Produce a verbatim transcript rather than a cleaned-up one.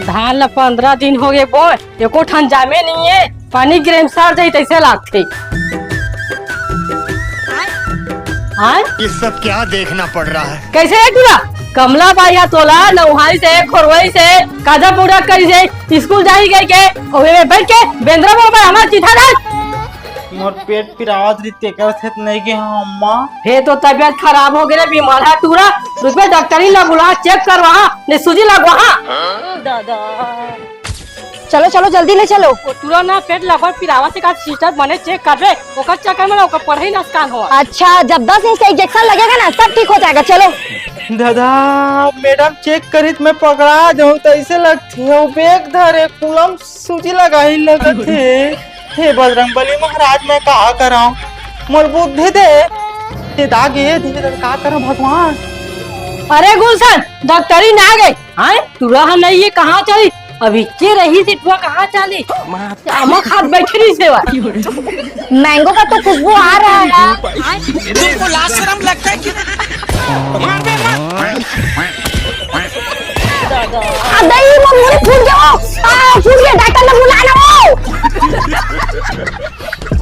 धान ला पंद्रह दिन हो गए बोए, एको ठन जामे नहीं है, पानी गिरे म सड़ जाई तैसे लागथे। हाँ? ये सब क्या देखना पड़ रहा है? कैसे है टूरा? कमला बाई हा तोला नौहाई से, खोरवई से, काजा पूरा करी से, स्कूल जाही गई के, ओहे में बैठ के बेंदरा बोल बा हमार चिट्ठा डाल। मोर पेट पिरावत रही, तेकर से त नहीं गे हंव, अम्मा। हे तो तबियत खराब हो गए रे, बीमार है टूरा। रुकबे डॉक्टरी ला बुला, चेक करवा, ने सूजी लगवा। दादा। चलो, चलो, जल्दी ले चलो। ओ टूरा ना पेट लगभग पिरावत हे का सिस्टर, बने चेक करबे, ओकर चक्कर में ना ओकर पढ़ाई नुकसान हो। अच्छा, जब दस इंच का इंजेक्शन लगेगा ना, सब ठीक हो जाएगा। चलो। दादा, मैडम चेक करित मैं पकड़ा जाऊं, तैसे लगथे। ओ बैग धरे, कुलम सूजी लगाही लगत हे। हे बजरंग बली महाराज, मैं का करंव? मोर बुद्धि दे। ये दाग ये धीरे धीरे का करंव भगवान? अरे गुलशन, डॉक्टरी ना गए। हाँ? टूरा हम नहीं, ये कहाँ चली? अभी के रही से टूरा कहाँ चली? आमा खात बैठे रही सेवा। मैंगो का तो खुशबू आ रहा है। तुमको लाज शर्म लगता है कि नहीं? मार दे, मार। आ, दही, वो मुड़ी फूट गया। आ, फूट गया, डॉक्टर ने बुलाना वो।